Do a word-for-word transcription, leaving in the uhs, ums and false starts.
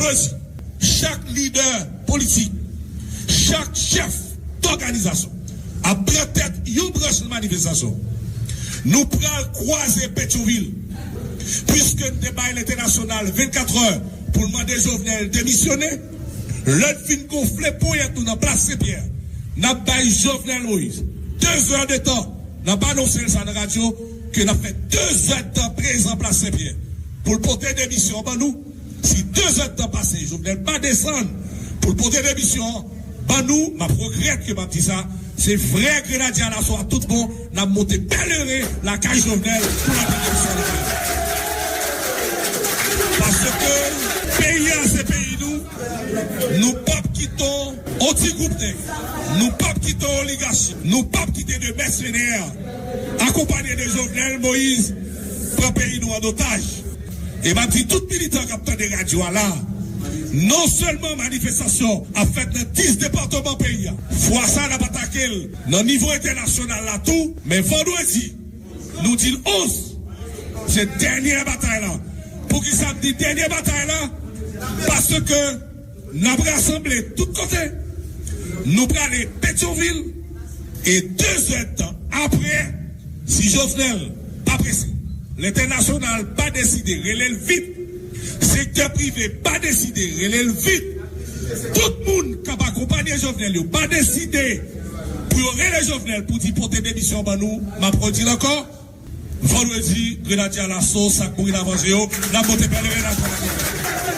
Chak lidè politik, chak chèf dòganizasyon ap pran tèt yon branch nan manifestasyon. Nou pral kwaze Petyonvil, piske n te bay lentènasyonal vennkat è pou l mande Jovenel demisyone. Lè n fin gonfle ponyèt nou nan plas Senpyè, n ap bay Jovenel Moïse de zè de tan. N ap anonse l sa nan radyo, ke n ap fè de zè de tan prezan plas Senpyè pou l pote demisyon ban nou. Si de zè de tan pase, Jovenel pa desann pou l pote demisyon an ban nou, m ap regrèt ke m ap di sa. Se vrè Grenadye Alaso a tout bon, n ap monte pèleren lakay Jovenel pou l ap demisyon lakay. Paske peyi a se peyi nou, nou p ap kite yon ti gwoup nèg, nou p ap kite yon oligachi, nou p ap kite de mèsenè akonpaye de Jovenel Moïse pran peyi nou an otaj. E m ap di tout militan k ap tande radyo a la, non sèlman manifestasyon ap fèt nan dis depatman peyi a, fwa sa a n ap atake l nan nivo entènasyonal la tou, men vandredi, nou di l onz, se dènye batay la. Poukisa m di dènye batay la? Paske n ap rasanble tout kote. Nou prale Petyonvil e de zè de tan apre, si Jovenel pa prese, lentènasyonal pa deside rele l vit, sektè prive pa deside rele l vit, tout moun k ap akonpaye Jovenel yo pa deside pou yo rele Jovenel pou di pote demisyon ban nou, m ap redi l ankò, vandredi, Grenadye Alaso, sa k mouri nan vanje yo, n ap monte pèleren nan